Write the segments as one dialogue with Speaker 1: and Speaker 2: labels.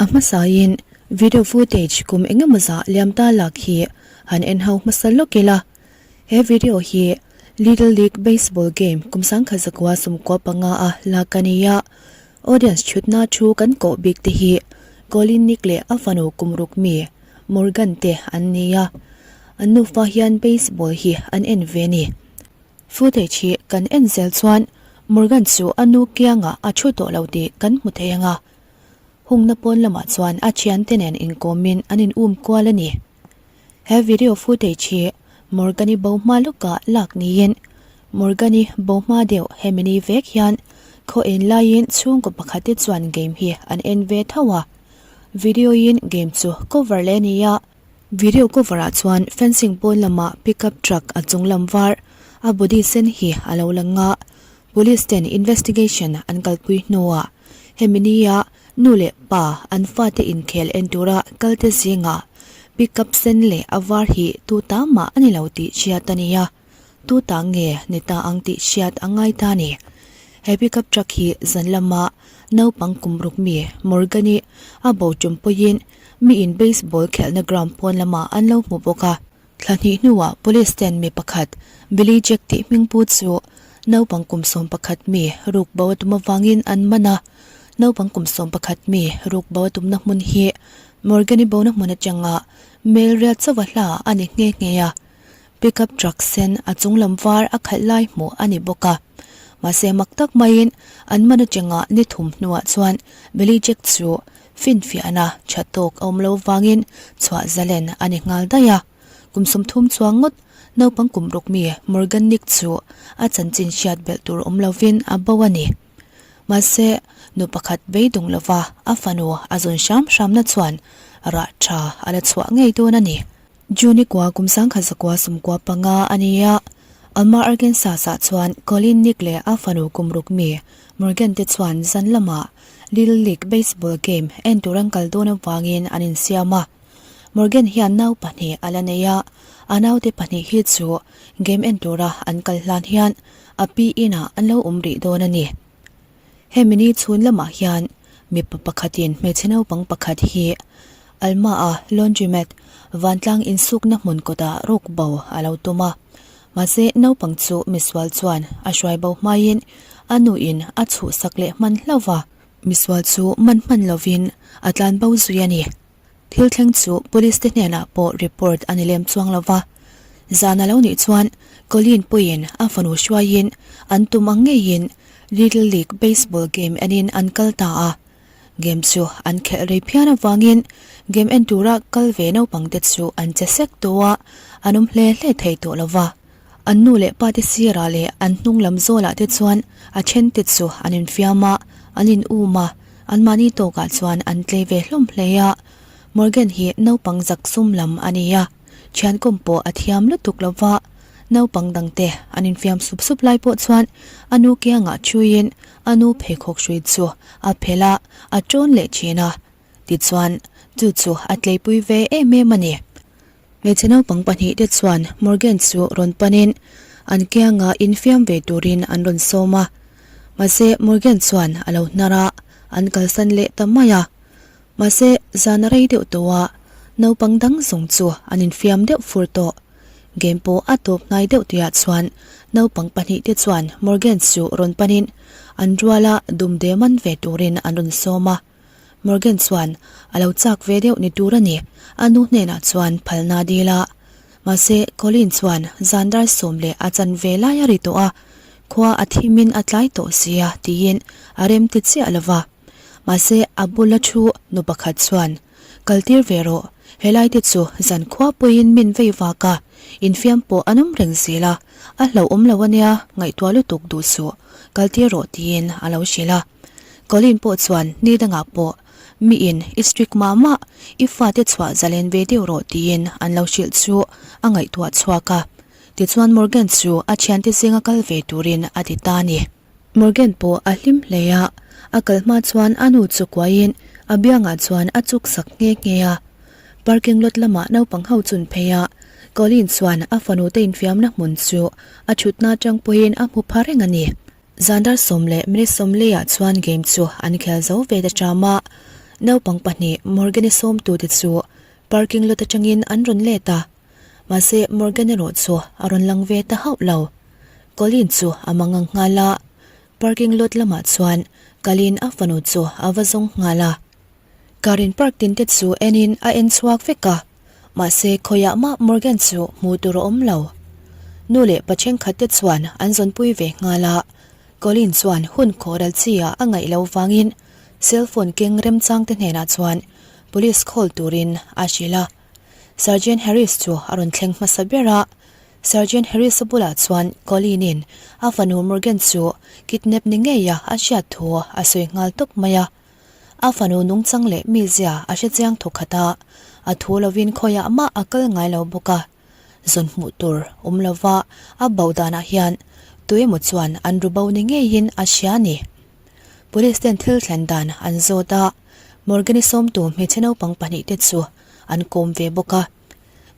Speaker 1: A hmasain video footage kum engemaw zah liam ta lak hi han en ho hmasa lawk ila. He video hi Little League Baseball game kum 1995 a lak a ni a. Audience chhutna thu kan koh bik te hi Colin Nick leh a fanu kum ruk mi Morgan te an ni a. An nufa hian baseball hi an en ve a ni. Footage hi kan en zel chuan Morgan chu a nu kiangah a thu tawh lo tih kan hmu thei ang a. Hungna pawn lamah chuan a thiante nen inkawmin an in um kual a ni. He video footage hi Morgan-i bo hma lawkah lak niin Morgan-i bo hma deuh hemi ni vek hian khaw en laiin chhungkaw pakhat te chuan game hi an en ve tho a. Video-in game chu cover leh a ni a. Video cover ah chuan fencing pawn lamah pickup truck a chung lam var a body sen hi a lo lang a, police ten investigation an kalpui hnuah hemi nia nu leh pa an fate inkhel en tura kal te zingah pickup sen leh a var hi tu ta mah a ni lo tih hriat a ni a. Tu ta nge ni ta ang tih hriat a ngai ta ni. He pickup truck hi zan lama naupang kum ruk mi Morgan-i a bo tum pawhin mi in baseball khelhna ground pawn lamah an lo hmu bawk a. Thla hnih hnuah police ten mi pakhat Billy Jack tih hming pu chu naupang kum 11 mi ruk bo a tum avangin an man a. Naupang kum 11 mi ruk bo a tumna hmun hi Morgan-i bona hmun atanga mel riat chauha hla a ni nghe nghe a. Pickup truck sen a chung lam var a khalh lai hmuh a ni bawk a. Mahse mak tak maiin an man atanga ni thum hnuah chuan Billy Jack chu finfiahna tha tawk a awm lo vangin chhuah zalen a ni nghal daih a. Kum 30 chuang ngawt naupang kum ruk mi Morgan Nick chu a chanchin hriat belh tur awm lovin a bo a ni. Mahse nu pakhat beidung lova a fanu a zawn hram hramna chuan rah tha a la chhuah ngei dawn a ni. June kua kum 1995 a ni a, Alma Arkansas ah chuan Colin Nick leh a fanu kum ruk mi Morgan te chuan zan lamah Little League Baseball game en tur an kal dawn avangin an insiam a. Morgan hian nau pahnih a la nei a, a naute pahnih hi chu game en tura an kal hlan hian a pi inah an lo awm rih dawn a ni. Hemi ni chhun lamah hian mipa pakhatin hmeichhe naupang pakhat hi Alma-a laundromat vantlang insukna hmun kawtah ruk bo a lo tum a. Mahse, naupang chu misual chuan a hruai bo hmaiin a nuin a chhuhsak leh hman hlauh va. Misual chu man hman lovin a tlan bo zui a ni. Thil thleng chu police te hnenah pawh report a ni lem chuang lo va. Zan a lo nih chuan Colleen pawhin a fanu hruaiin an tum ang ngeiin Little League Baseball game enin an kal ta a. Game chu an khelh rei phian avangin game en tura kal ve naupang te chu an che sek tawh a, an awm hle hle thei tawh lo va. An nu leh pa te sirah leh an hnung lam zawlah te chuan a then te chu an infiam a, an in um a, anmahni tawkah chuan an tlei ve hlawm hle a. Morgan hi naupang zak sum lam a ni a, thiankawm pawh a thiam lutuk lo va, naupang dangte an infiam sup sup lai pawh chuan a nu kiangah thuiin a nu pheikhawk hrui chu a phelh a, a tawn leh thin a. Tichuan, chu chu a tleipui ve em em a ni. Hmeichhe naupang pahnih te chuan Morgan chu rawn panin an kianga infiam ve turin an rawn sawm a. Mahse Morgan chuan a lo hnar a, an kalsan leh ta mai a. Mahse zan a rei deuh tawh a, naupang dang zawng chu an infiam deuh fur tawh. Game pawh a tawp hnai deuh tihah chuan naupang pahnih te chuan Morgan chu rawn panin an ruala dumde man ve turin an rawn sawm a. Morgan chuan a lo chak ve deuh ni tur a ni, a nu hnenah chuan phalna a dil a. Mahse, Colleen chuan zan dar sawm leh a chan ve lai a ri tawh a, khua a thimin a tlai tawh sia tiin a rem ti chiah lo va. Mahse, a bula thu nu pakhat chuan, Kaltir ve rawh, helai te chu zan khua pawhin min vei vak a, infiam pawh an awm reng zel a, a hlauhawm lo ania, ngaihtuah lutuk duh suh, kaltir rawh tiin a lo hrilh a. Colleen pawh chuan ni dangah pawh mi in i strict mah mah, i fate chhuah zalen ve deuh rawh tiin an lo hrilh chu a ngaihtuah chhuak a. Tichuan Morgan chu a thiante zinga kal ve turin a ti ta a ni. Morgan pawh a hlim hle a, a kal hma chuan a nu chu kuaiin a biangah chuan a chuk sak nghe nghe a. Parking lot lamah naupang ho chun phei a, Colleen chuan a fanu te infiamna hmun chu a thutna atang pawhin a hmu pha reng a ni. Zan dar sawm leh minute sawm leiah chuan game chu an khel zo ve ta ṭam a. Naupang pahnih Morgan-i sawmtute chu parking lot atangin an rawn let a, mahse Morgan erawh chu a rawn lang ve ta hauh lo. Colleen chu a mangang nghal a, parking lot lamah chuan kalin a fanu chu a va zawng nghal a. Car in park tin te chu enin a en chhuak vek a, mahse khawiah mah Morgan chu hmuh tur a awm lo. Nu leh pa thenkhat te chuan an zawnpui ve nghal a, Colleen chuan hun khawhral chi ah a ngaih loh vangin cell phone keng remchang te hnenah chuan police call turin a hrilh a. Sergeant Harris chu a rawn thleng hmasa ber a, Sergeant Harris-a bulah chuan Colleen-in a fanu Morgan chu kidnap ni ngeia a hriat thu a sawi nghal tawp mai a. A fanu nungchang leh mizia a hre chiang thawk khat a, a thu lovin khawiah mah a kal ngai lo bawk a. Zawn hmuh tur awm lova a bo danah hian tuemaw chuan an ru bo ni ngeiin a hria a ni. Police ten thil thlen dan an zawt a, Morgan-i sawmtu hmeichhe naupang pahnihte chu an kawm ve bawk a.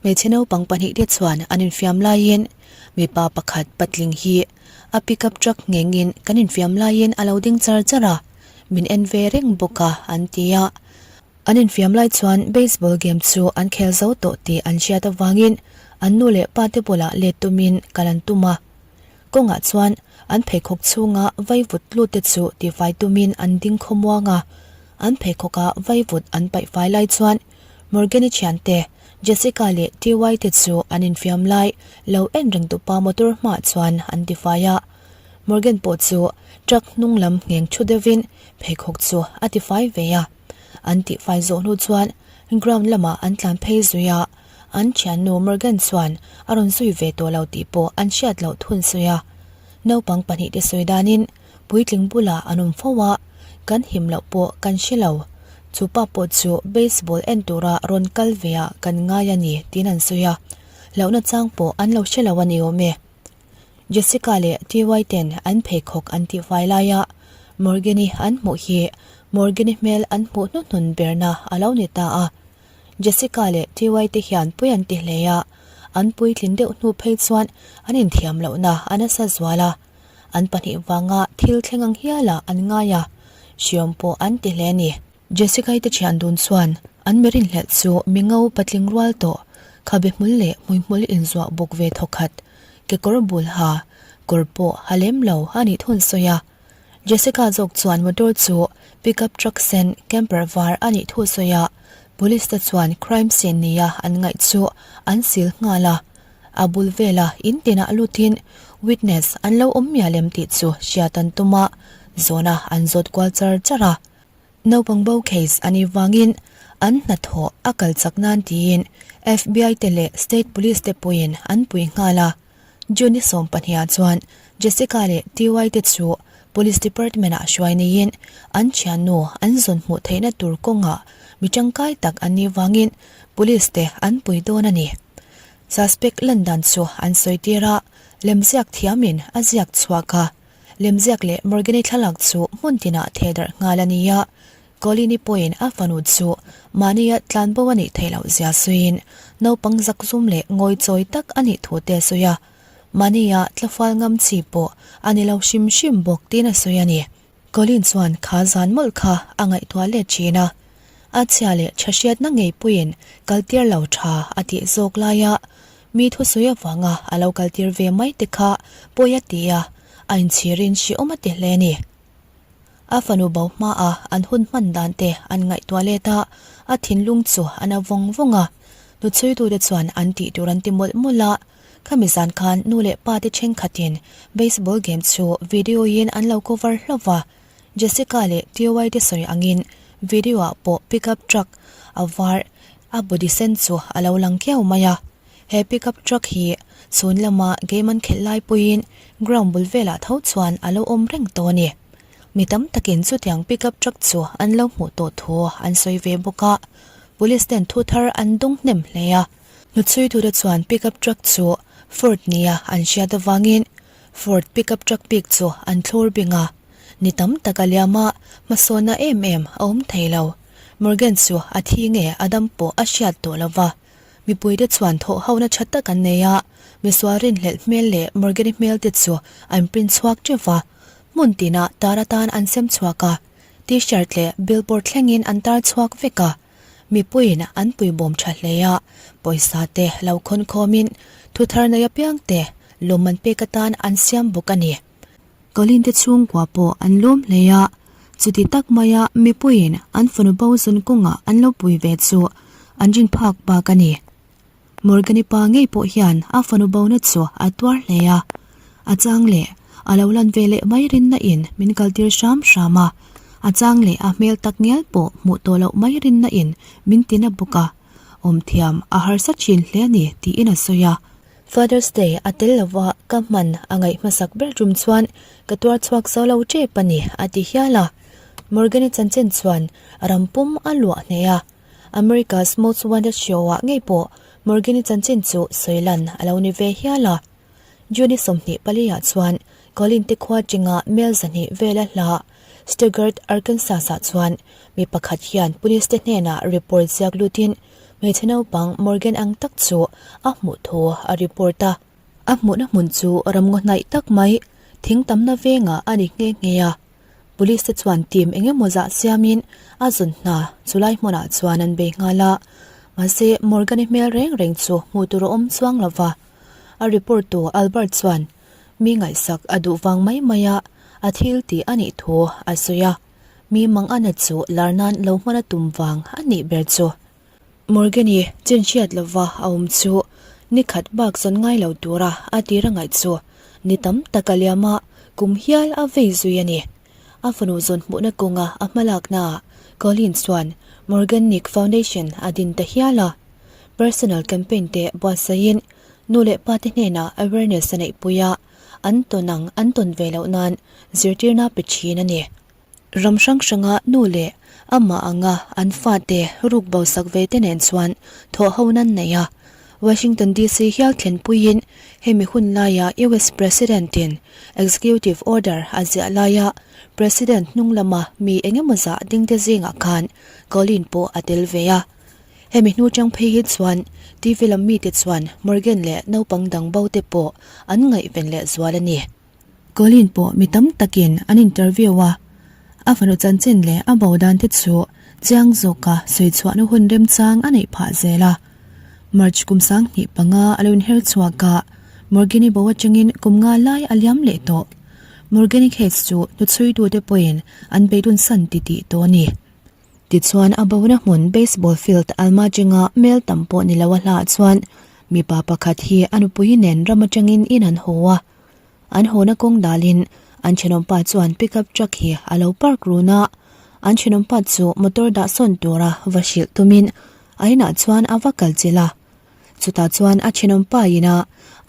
Speaker 1: Hmeichhe naupang pahnihte chuan an infiam laiin mipa pakhat patling hi a pickup truck nghengin kan infiam laiin a lo ding char char a, min en ve reng bawk a an ti a. An infiam lai chuan baseball game chu an khel zo tawh tih an hriat avangin an nu leh pa te bulah let tumin kal an tum a. Kawngah chuan an pheikhawk chhunga vaivut lut te chu tifai tumin an ding khawmuang a, an pheikhawka vaivut an paihfai lai chuan Morgan-i thiante Jessica leh TY te chu an infiam lai lo en reng tupa motor hmaah chuan an tifai a. Morgan pawh chu truck hnung lam ngheng thu deuhin pheikhawk chu a tifai ve a. An tihfai zawh hnu chuan ground lamah an tlan phei zui a, an thiannu Morgan chuan a rawn zui ve tawh lo tih pawh an hriat loh thun sawi a. Naupang pahnihte sawi danin puitling bulah an awm fo a, kan him loh pawh kan hre lo. Chu pa pawh chu baseball en tura rawn kal ve ah kan ngai a ni tiin an sawi a, hlauhna chang pawh an lo hre lo a ni awm e. Jessica leh TY ten an pheikhawk an tihfai laia Morgan-i an hmuh hi Morgan-i hmel an hmuh hnuhnun berna a lo ni ta a. Jessica leh TY te hian pui an ti hle a, an puitlin deuh hnu phei chuan an inthiam lohna a nasa zual a, an pahnih vanga thil thleng ang hialah an ngai a, hriawm pawh an ti hle a ni. Jessica-i te thian dun chuan an mi rinhlelh chu mi ngo patling rual tawh, khabe hmul leh hmuihmul inzuah bawk ve thawkhat, kekawr bul ha, kawr pawh ha lem lo a nih thun sawi a. Jessica zawk chuan motor chu pickup truck sen camper var a nih thu sawi a, police te chuan crime scene nia an ngaih chu an sil nghal a, a bul vela in tinah lutin witness an lo awm mial em tih chu hriat an tum a, zawhna an zawt kual char char a. Naupang bo case a nih vangin an hnathawh a kal chak nan tiin FBI te leh state police te pawhin an pui nghal a. June ni sawmpahniha chuan Jessica leh TY te chu Police Department ah hruai neiin an thiannu an zawn hmuh theihna tur kawngah mi tangkai tak an nih vangin police te an pui dawn a ni. Suspect lan dan chu an sawi tir a, lemziak thiamin a ziak chhuak a. Lemziak leh Morgan-i thlalak chu hmun tinah thehdarh nghal a ni a, Colleen-i pawhin a fanu chu mahnia tlanbo a nih theih loh zia sawiin naupang zakzum leh ngawichawi tak a nih thu te a sawi a, mahnia tlafal ngam chi pawh a ni lo hrim hrim bawk tiin a sawi a ni. Colleen chuan kha zan mawlh kha a ngaihtuah let thin a, a chhia leh tha hriatna ngei puiin kaltir lo tha a tih zawk laia Mi thusawi avanga a lo kaltir ve mai te kha pawi a ti a, a inchhirin hreawm a ti hle a ni. A fanu bo hmaa an hun hman dan te an ngaihtuah let a, a thinlung chu a na vawng vawng a. Hnuchhuitute chuan an tih tur an ti mawlh mawlh a, khami zan khan nu leh pa te thenkhatin baseball game chu video-in an lo cover hlauh va, Jessica leh TY te sawi angin video-ah pawh pickup truck a var A body sen chu a lo lang kiau mai a, he pickup truck hi chhun lama game an khelh lai pawhin ground bul velah tho chuan a lo awm reng tawh a ni. Mi tam takin chutiang pickup truck chu an lo hmuh tawh thu an sawi ve bawk a, police ten thu thar an dawng hnem hle a. Hnuchhuitute chuan pickup truck chu Ford nia an hriat avangin Ford pickup truck bik chu an thlur bing a, ni tam tak a liam a, hmasawnna em em a awm thei lo. Morgan chu a thi nge a dam pawh a hriat tawh lo va. Mipuite chuan thawh hona tha tak an nei a, misual rinhlelh hmel leh Morgan-i hmel te chu an print chhuak teuh va, hmun tinah tar atan an sem chhuak a. T-shirt leh billboard thlengin an tar chhuak vek a. Mipuiin an puibawm tha hle a, pawisa te lo khawn khawmin thuthar nei apiang te lawmman pek atan an siam bawk a ni. Colin te chhungkua pawh an lawm hle a, chuti tak maia mipuiin an fanu bo zun kawngah an lo pui ve chu an rin phak bak a ni. Morgan-i pa ngei pawh hian a fanu bona chu a tuar hle a, a chang leh a lo lan ve leh mai rinna in min kaltir hram hram a, a chang leh a hmel tak ngial pawh hmuh tawh loh mai rinna in min tina bawk a, awm thiam a harsa thin hle a ni tiin a sawi a. Father's Day a tel lova ka hman a ngaih hmasak ber tum chuan ka tuar chhuak zo lo tep a ni a ti hial a, Morgan-i chanchin chuan ram pum a luah hneh a. America's Most Wanted Show ah ngei pawh Morgan-i chanchin chu sawi lan a lo ni ve hial a. June 24 ah chuan Colin te khua chinga mel 200 vela hla Stuttgart, Arkansas ah chuan mi pakhat hian police te hnenah report ziak lutin hmeichhe naupang Morgan ang tak chu a hmuh thu a report a. A hmuhna hmun chu ramngaw hnaih tak mai thing tamna vengah a ni nghe nghe a. Police te chuan team eng emaw zah siamin a zawn hna chulai hmunah chuan an bei nghal a, mahse Morgan-i hmel reng reng chu hmuh tur a awm chuang lo va. A report tu Albert chuan mi ngaihsak a duh vang mai mai a, a thil tih a nih thu a sawi a, mi mang-ana chu lar nan lo hman a tum vang a nih ber chu. Morgan-i chin hriat lova a awm chu ni khat bak zawn ngai lo tura a tir a ngaih chu ni tam tak a liam a, kum hial a vei zui a ni. A fanu zawn hmuhna kawnga a hmalaknaah Colleen chuan Morgan Nick Foundation a din ta hial a. Personal campaign te buatsaihin nu leh pa te hnenah awareness a neihpui a, an tawn ang an tawn ve loh nan zirtirna pe thin a ni. Ram hrang hranga nu leh amah anga an fate ruk bo sak ve te nen chuan thawh ho nan nei a. Washington DC hial thlenpuiin hemi hun laia US President in Executive Order a ziah laia President hnung lama mi engemaw zah ding te zingah khan Colleen pawh a tel ve a. Hemi hnu chang phei hi chuan TV lam mite chuan Morgan leh naupang dang bo te pawh an ngaihven leh zual a ni. Colleen pawh mi tam takin an interview a, a fanu chanchin leh a bo dan te chu chiang zawka sawi chhuahna hun remchang a neih phah zel a. March kum 2005 a lo inher chhuak a, Morgani bo atangin kum nga lai a liam leh tawh. Morgani case chu hnuchhuitute pawhin an beidun san titih tawh a ni. Tichuan a bona hmun baseball field Alma chinga mel tam pawh ni lo a hlaah chuan mipa pakhat hi a nupui nen ram atangin in an haw a. An hawna kawng dalin an thenawmpa chuan pickup truck hi a lo park run a, an thenawmpa chu motor dah sawn tura va hrilh tumin a inah chuan a va kal chilh a. Chutah chuan a thenawmpa ina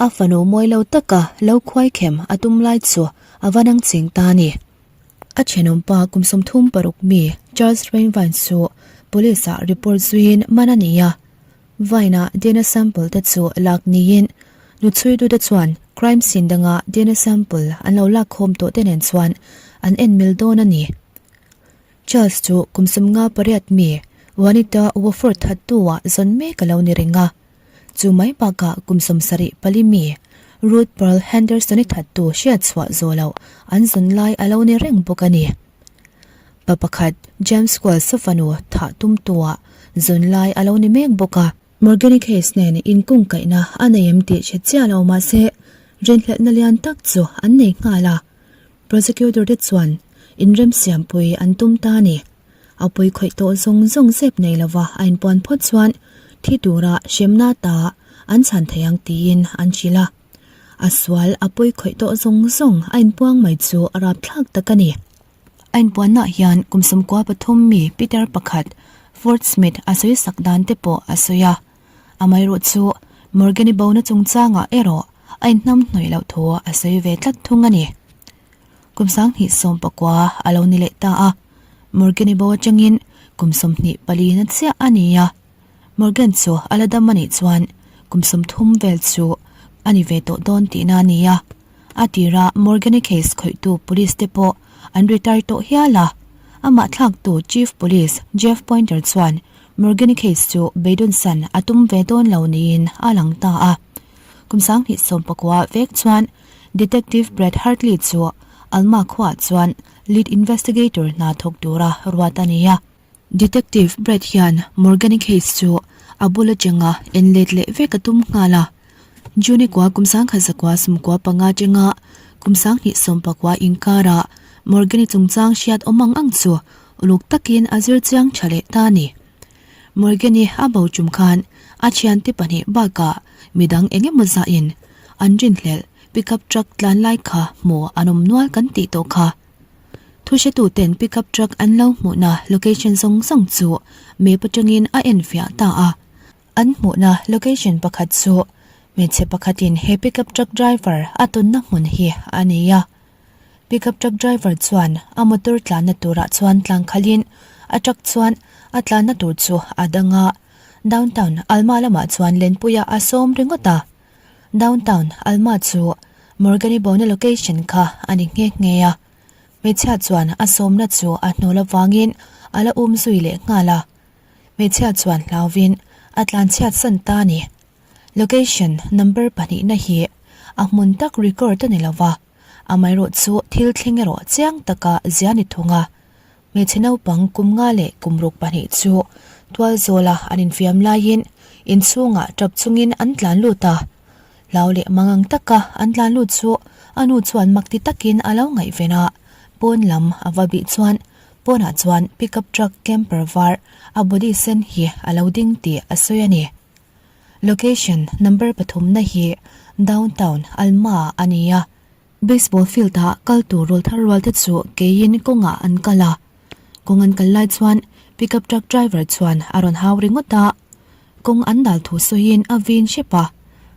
Speaker 1: a fanu mawi lo taka lo khuai khem a tum lai chu a va nang ching ta a ni. A thenawmpa kum 36 mi Charles Rainvine chu police ah report zuiin man a ni a. Vine-a DNA sample te chu lak niin hnuchhuitute chuan crime scene danga DNA sample an lo lak khawm tawh te nen chuan an en mil dawn a ni. Charles chu kum 58 mi Juanita Wofford thattu-ah zawn mek a lo ni reng a. Chu mai bakah kum 74 mi Ruth Pearl Henderson-i thattu hriat chhuah zawh loh an zawn lai a lo ni reng bawk a ni. Pa pakhat James Wells-a fanu thah tumtuah zawn lai a lo ni mek bawk a. Morgani case nen inkungkaihna a nei em tih hre chiah lo mah se rinhlelhna lian tak chu an nei nghal a. Prosecutor te chuan inremsiampui an tum ta a ni. A pawi khawih tawh zawng zawng zep nei lova a inpuan phawt chuan thi tura hremna ta an chhan thei ang tiin an hrilh a. A sual a pawi khawih tawh zawng zawng a inpuang mai chu a rapthlak tak a ni. A inpuannaah hian kum 13 mi Peter pakhat Fort Smith a sawi sak dan te pawh a sawi a. Amaherawh chu Morgan-i bona chungchangah erawh a inhnam hnawih loh thu a sawi ve tlat thung a ni. Kum 2019 a lo ni leh ta a, Morgan-i bo atangin kum 24 na chiah a ni a. Morgan chu a la dam a nih chuan kum 30 vel chu a ni ve tawh dawn tihna a ni a. A tira Morgan-i case khawihtu police te pawh an retire tawh hial a. Amah thlaktu Chief Police Jeff Pointer chuan Morgan-i case chu beidawnsan a tum ve dawn lo niin a lang ta a. Kum 2019 vek chuan Detective Brad Hartley chu Alma khuaah chuan. lead investigator hna thawk tura ruat a ni a. Detective Brad hian Morgan-i case chu a bul atanga en let leh vek a tum nghal a. June kua kum sangkhat zakua sumkua panga atanga kum sanghnih sawmpakua inkara Morgan-i chungchang hriat awm ang ang chu uluk takin a zir chiang tha leh ta a ni. Morgan-i a bo tum khan a thiante pahnih bakah midang eng emaw zahin an rinhlelh pickup truck tlan lai kha hmu an awm nual kan tih tawh kha. Thuhretuten pickup truck an lo hmuhna location zawng zawng chu map atangin a enfiah ta a. An hmuhna location pakhat chu hmeichhe pakhatin he pickup truck driver a tawnna hmun hi a ni a. Pickup truck driver chuan a motor tlanna turah chuan tlang khalhin a truck chuan a tlanna tur chu a dang a, downtown Alma lamah chuan lenpuia a sawm ringawt a. Downtown Alma chu Morgan-i bona location kha a ni nghe nghe a, hmeichhia chuan a sawmna chu a hnawl avangin a la um zui leh nghal a, hmeichhia chuan hlauvin a tlanchhiat san ta a ni. Location number pahnihna hi a hmun tak record a ni lova, amaherawh chu thil thleng erawh chiang taka zia ni thung a. Hmeichhe naupang kum nga leh kum ruk pahnih chu tual zawla an infiam laiin inchhungah tap chungin an tlan lut a. Hlau leh mangang taka an tlan lut chu a nu chuan mak ti takin a lo ngaihven a, pawn lam a va bih chuan pawnah chuan pickup truck camper var a body sen hi a lo ding tih a sawi a ni. Location number pathumna hi downtown Alma a ni a. Baseball field ah kal tur rawl thar rual te chu keiin kawngah an kal a, kawng an kal lai chuan pickup truck driver chuan a rawn hau ringawt a, kawng an dal thu sawiin a vin hrep a,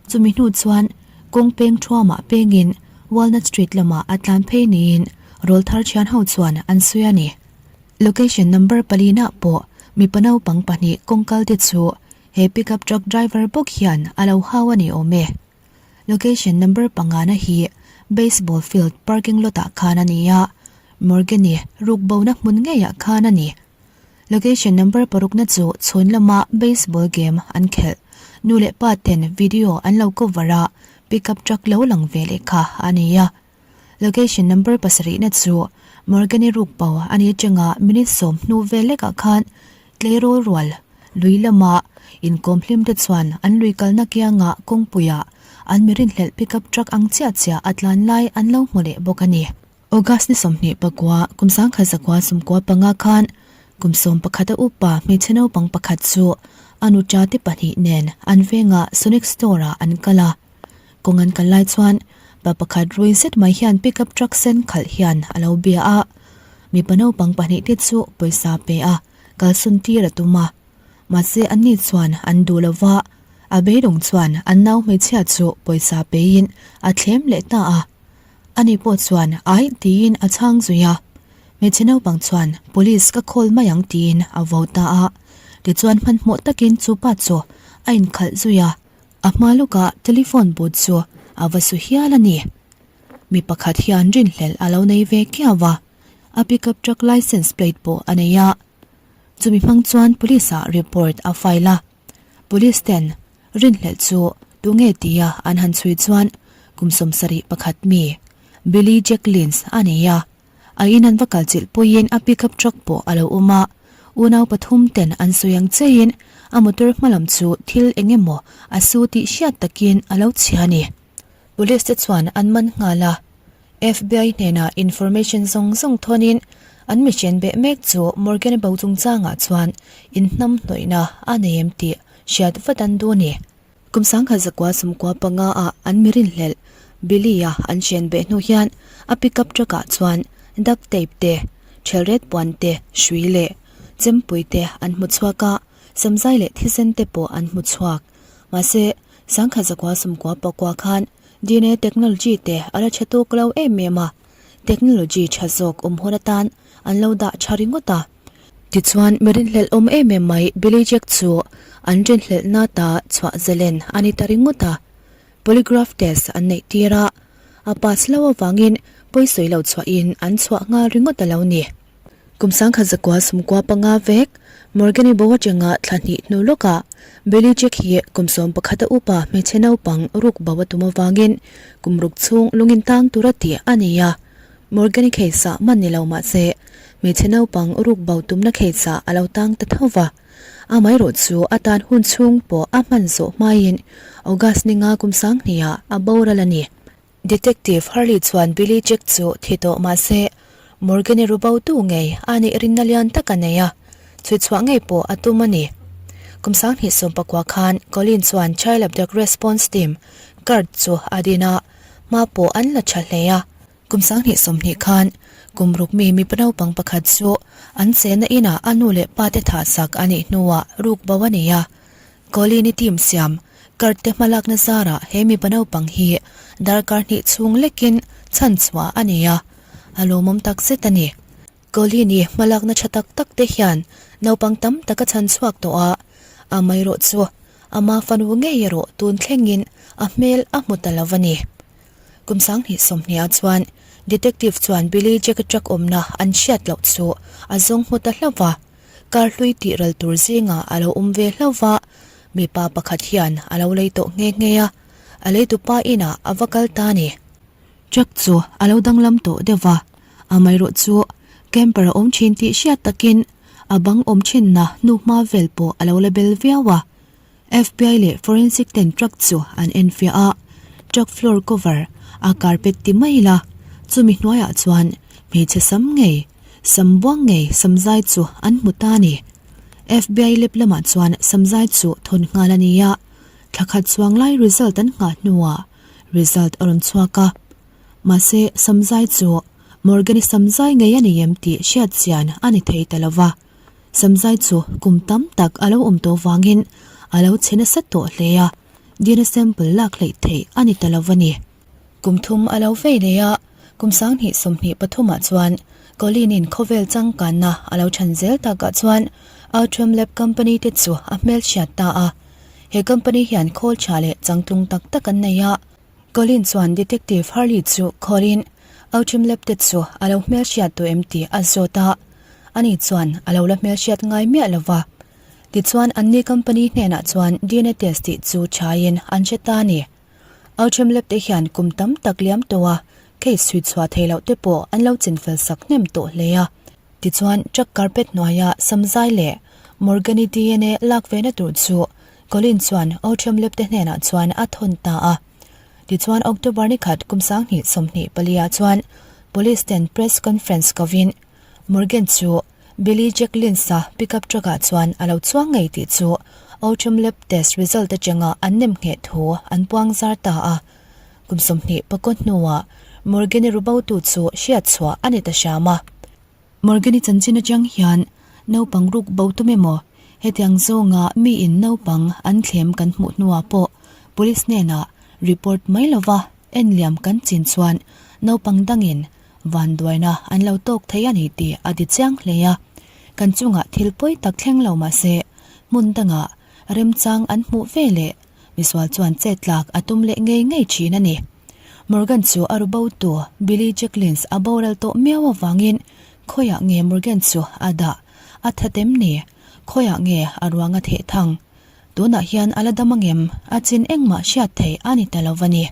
Speaker 1: chumi hnu chuan kawng peng thuamah pengin Walnut Street lamah a tlan phei niin rawl thar thian ho chuan an sawi a ni. Location number palinah pawh mipa naupang pahnih kawng kal te chu he pickup truck driver bawk hian a lo hau a ni awm e. Location number pangana hi baseball field parking lot ah khan a ni a, Morgan-i ruk bona hmun ngeiah khan a ni. Location number parukna chu chhawn lama baseball game an khelh nu leh pa ten video an lo cover a, pickup truck lo lang ve leh kha a ni a. Location number pasarihna chu Morgan-i ruk bo a ni atanga minute sawm hnu vel lekah khan tleirawl rual lui lama inkawm hlim te chuan an lui kalna kiangah kawngpuiah an mi rinhlelh pickup truck ang chiah chiah a tlan lai an lo hmu leh bawk a ni. August ni 21 kum sangkhat zakua sumkua panga khan kum 11 a upa hmeichhe naupang pakhat chu a nuṭa te pahnih nen an vengah Sonic Store-ah an kal a. Kawng an kal lai chuan pa pakhat rui zet mai hian pickup truck sen khalh hian a lo bia a, mipa naupang pahnih te chu pawisa pe a kalsawn tir a tum a, mahse anni chuan an duh lo va, a beidawng chuan an nau hmeichhia chu pawisa peiin a thlem leh ta a, ani pawh chuan aih tiin a chhang zui a, hmeichhe naupang chuan police ka call mai ang tiin a vo ta a, tichuan hmanhmawh takin chu pa chu a inkhalh zui a. A hma lawkah telephone booth chu a va su hial a ni. Mi pakhat hian rinhlelh a lo nei ve kiau a, a pickup truck licence plate pawh a nei a. Chumi hmang chuan police ah report a file a. Police ten rinhlelh chu tunge tia an han chhui chuan kum 71 mi Billy Jack Lins a nei a. A in an va kal chilh puiin a pickup truck pawh a lo awm a, unau pathum ten an sawi ang cheiin a motor hma lam chu thil eng emaw a su tih hriat takin a lo chhia a ni. Police te chuan an man nghal a, FBI hnenah information zawng zawng thawnin an mihrian beh mek chu Morgan bo chungchangah chuan inhnamhnawihna a nei em tih hriat vat an duh a ni. Kum 1995 ah an mi rinhlelh Billy-a an hren beh hnu hian a pickup truck ah chuan duct tape te, thelret puan te, hrui leh chempui te an hmu chhuak a, samzai leh thisen te pawh an hmu chhuak. Mahse, 1999 khan dna technology te a la tha tawk lo em em a, technology tha zawk awm hun atan an lo dah tha ringawt a. Tichuan, mi rinhlelh awm em em mai Billy Jack chu an rinhlelhna ta chhuah zalen a ni ta ringawt a. Polygraph test an neih tir a, a pass lo avangin pawisawi lo chhuahin an chhuah nghal ringawt a lo ni. Kum 1995 vek, Morgan-i bo atanga thla hnih hnu lawkah Billy Jack hi kum 11 a upa hmeichhe naupang ruk bo a tum avangin kum ruk chhung lungin tang tura tih a ni a. Morgan-i case-ah man ni lo mah se, hmeichhe naupang ruk bo tumna case-ah a lo tang ta tho va. Amaherawh chu a tan hun chhung pawh a hman zawh hmaiin August ninga kum sanghnih-ah a boral a ni. Detective Hurley chuan Billy Jack chu thi tawh mah se, Morgan-i ru bo tu ngei a nih rinna lian tak a nei a, chhui chhuah ngei pawh a tum a ni. Kum 2019 khan Colleen chuan Child Abduct Response Team, card, chu a din a, hma pawh an la tha hle a. Kum 2020 khan kum ruk mi mipa naupang pakhat chu an chenna inah a nu leh pa te thahsak a nih hnuah ruk bo a ni a. Colleen-i team siam card te hmalakna zarah he mipa naupang hi darkar hnih chhung lekin chhan chhuah a ni a, a lawmawm takzet a ni. Colleen-i hmalakna tha tak tak te hian naupang tam tak a chhan chhuak tawh a, amaherawh chu ama fanu ngei erawh tun thlengin a hmel a hmu ta lo a ni. Kum 2020 chuan Detective chuan Billy Jack-a truck awmna an hriat loh chu a zawng hmu ta hlauh va, car hlui tih ral tur zingah a lo awm ve hlauh va, mipa pakhat hian a lo lei tawh nghe nghe a, a leitupa inah a va kal ta a ni. Truck chu a lo danglam tawh deuh va, amaherawh chu camper a awm thin tih hriat takin a bang awm thinna hnuhma vel pawh a lo la bel viau a. FBI leh forensic ten truck chu an enfiah a, truck floor cover a carpet ti mai ila, chumi hnuaiah chuan hmeichhe sam ngei, sam buang ngei samzai chu an hmu ta a ni. FBI lab lamah chuan samzai chu thawn nghal a ni a, thla khat chuang lai result an nghah hnuah result a rawn chhuak a, mahse samzai chu Morgan-i samzai ngei a nei em tih hriat chian a ni thei ta lo va. Samzai chu kum tam tak a lo awm tawh vangin a lo chhe nasa tawh hle a, DNA sample lak hleih theih a ni ta lo a ni. Kum thum a lo vei leh a, kum 2023 ah chuan Colleen-in khawvel changkanna a lo chhan zel takah chuan Outram Lab Company te chu a hmelhriat ta a. He company hian khawl tha leh changtlung tak tak an nei a. Colleen chuan Detective Hurley chu khawlin Outram Lab te chu a lo hmelhriat tawh em tih a zawt a, ani chuan a lo la hmelhriat ngai miah lo va. Tichuan anni company hnenah chuan DNA test tih chu thaiin an hre ta a ni. Outram Lab te hian kum tam tak liam tawh a case chhui chhuah theih loh te pawh an lo chinfel sak hnem tawh hle a. Tichuan truck carpet hnuaia samzai leh Morgan-i DNA lak vena tur chu Colleen chuan Outram Lab te hnenah chuan a thawn ta a. Tichuan October ni khat kum 2024 ah chuan Police ten press conference kovin Morgan chu Billy Jack Lynch-a pickup truck-ah chuan a lo chuang ngei tih chu Outram Lab test result atanga an nem ngheh thu an puang zar ta a. Kum 24 hnuah Morgan-i rubotu chu hriat chhuah a ni ta hram a. Morgan-i chanchin atang hian naupang ruk bo tum emaw hetiang zawnga miin naupang an thlem kan hmuh hnuah pawh police hnenah report mai lova enliam kan chin chuan naupang dangin vanduaina an lo tawk thei a ni tih a ti chiang hle a. Kan chungah thil pawi tak thleng lo mah se hmun dangah remchang an hmuh ve leh misual chuan chet tlak a tum leh ngei ngei thin a ni. Morgan chu a ru bo tu Billy Jacklins a boral tawh miau avangin khawiah nge Morgan chu a dah a that em ni? Khawiah nge a ruang a theh thang? Tunah hian a la dam angem? A chin engmah hriat theih a ni ta lo va ni.